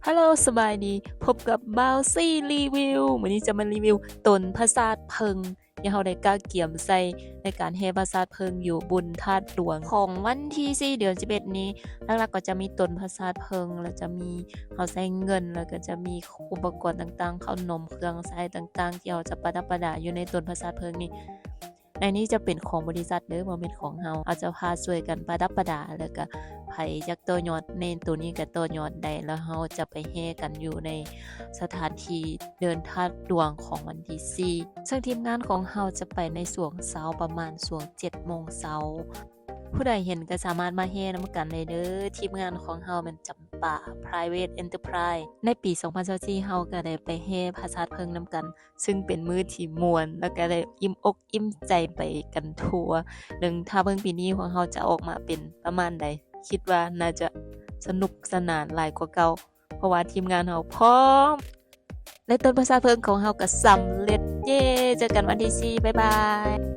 Hello ສະບາຍດີ ພົບກັບບ່າວຊີຣີວິວ. ມື້ນີ້ຈະມາຣີວິວຕົ້ນຜາສາດເຜິ້ງ ທີ່ເຮົາໄດ້ກະກຽມໃສ່ໃນການແຫ່ຜາສາດເຜິ້ງຢູ່ບຸນທາດຫຼວງ ຂອງວັນທີສີ່ ເດືອນສິບເອັດນີ້. ຫຼັກໆກໍຈະມີຕົ້ນຜາສາດເຜິ້ງ ແລ້ວຈະມີ ເຮົາໃສ່ເງິນ ແລ້ວກໍຈະມີອຸປະກອນຕ່າງໆ ເຂົ້າໜົມ ເຄື່ອງໃຊ້ຕ່າງໆ ທີ່ເຮົາຈະປະດັບປະດາຢູ່ໃນຕົ້ນຜາສາດເຜິ້ງນີ້. ໃນນີ້ຈະເປັນຂອງບໍລິສັດເດີ ບໍ່ແມ່ນຂອງເຮົາ. ເຮົາຈະພາຊ່ວຍກັນປະດັບປະດາ ແລ້ວກະໃຜຢາກຕໍ່ຍອດໃນໂຕນີ້ກະຕໍ່ຍອດໄດ້ ແລ້ວເຮົາຈະໄປແຫ່ກັນຢູ່ໃນສະຖານທີ່ເດີ່ນທາດຫຼວງຂອງວັນທີສີ່ ເຊິ່ງທີມງານຂອງເຮົາຈະໄປໃນຊ່ວງເຊົ້າ ປະມານຊ່ວງເຈັດໂມງເຊົ້າ. ຜູ້ໃດເຫັນກະສາມາດມາແຫ່ນຳກັນໄດ້ເດີ. ທີມງານຂອງເຮົາແມ່ນຈຳປາ Private Enterprise. ໃນປີສອງພັນຊາວສີ່ ເຮົາກະໄດ້ໄປແຫ່ຜາສາດເຜິ້ງນຳກັນ ເຊິ່ງເປັນມື້ທີ່ມ່ວນ ແລ້ວກະໄດ້ອີ່ມອົກອີ່ມໃຈໄປກັນທົ່ວ. ເຊິ່ງຖ້າເບິ່ງປີນີ້ພວກເຮົາຈະອອກມາເປັນປະມານໃດ ຄິດວ່າໜ້າຈະສະໜຸກສະໜານຫຼາຍກວ່າເກົ່າ ເພາະວ່າທີມງານເຮົາພ້ອມ ແລະ ຕົ້ນຜາສາດເຜິ້ງຂອງເຮົາກະສຳເລັດ. ເຢ້ ເຈີກັນວັນທີສີ່ ບາຍບາຍ.